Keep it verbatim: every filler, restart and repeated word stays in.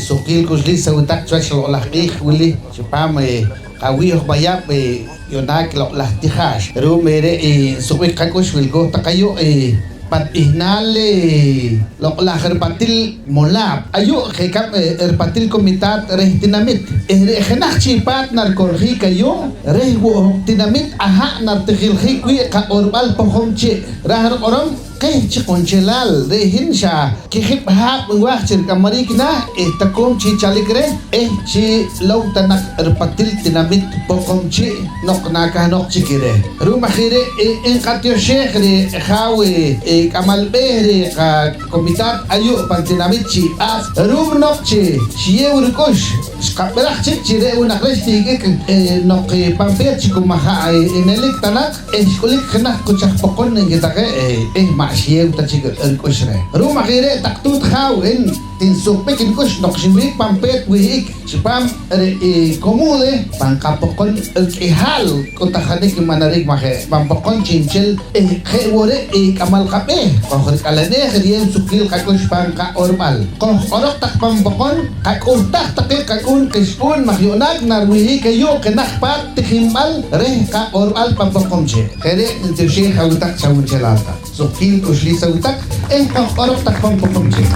Suqkiil k'uxliis aweh taq chiwach loq'laj q'iij wili chipaam, eh, qawii' hoj Mayab', eh, yu'naak Loq'laj Tijaax. Ru'um, eh, re', eh, nsuqb'ik qak'ux wilkooj taq ayu', eh, pan b'ihnaal, eh, Loq'laj Ripatil Molaab'. Ayu' je' rikab', eh, ripatil comitaat reh tinamit, eh, re' jenaj chik paat nariko'ljiik ayu', reh wo' hoj tinamit aha' naritijiljiik wii' qaq'orb'al Poqomchi'. Raaj riq'orom, qeh chi qunchelaal, re' hin xa kijib' haab' nwaaj chi rik'amariik naah, eh, tokoom chi chalik reh, eh, chi low ta naq ripatil tinamit Poqomchi' noq nakahnoq chik reh. Ru'um aj i re', eh, nqatioxeej reh jaaw, eh, eh, k'amal b'eeh reh qacomitaat ayu' pan tinamit Chi' B'aas, ru'um noq chi xiyeew rik'ux, xqab'iraj chik chi re' wo' naq reh xtihk'ik, eh, noq, eh, pan peet chi ku maja', eh, nelik ta naq, eh, xk'ulik jenaj quch aj Poqon nki taqe, eh, eh, ma' xiyeew ta chik rik'ux reh. Ru'um aj i re' taq tuut jaaw, eh, tinsuqb'ik nik'ux noq xinwih'ik pan peet wih'ik chipaam re', eh, Comude pan qapoqon rik'ihaal k'uhtajanik nb'anarik, ma' je'? Pan poqon chi'nchel, eh, je' wo' re', eh, k'amal qab'eeh qojrik'aleneej riyeew suqkiil qak'ux pan qaq'orb'al. Qojq'oroq taq pan poqon, qak'uhtaj taqe qak'uun qixq'uun maj yu'naak nariwih'ik ayu' jenaj paat tijinb'al reh qaq'orb'al pan Poqomchi'. Je' re' ntioxeej aweh taq chawunchelaal taq. Suqkiil k'uxliis aweh taq eh qojq'oroq taq pan Poqomchi'.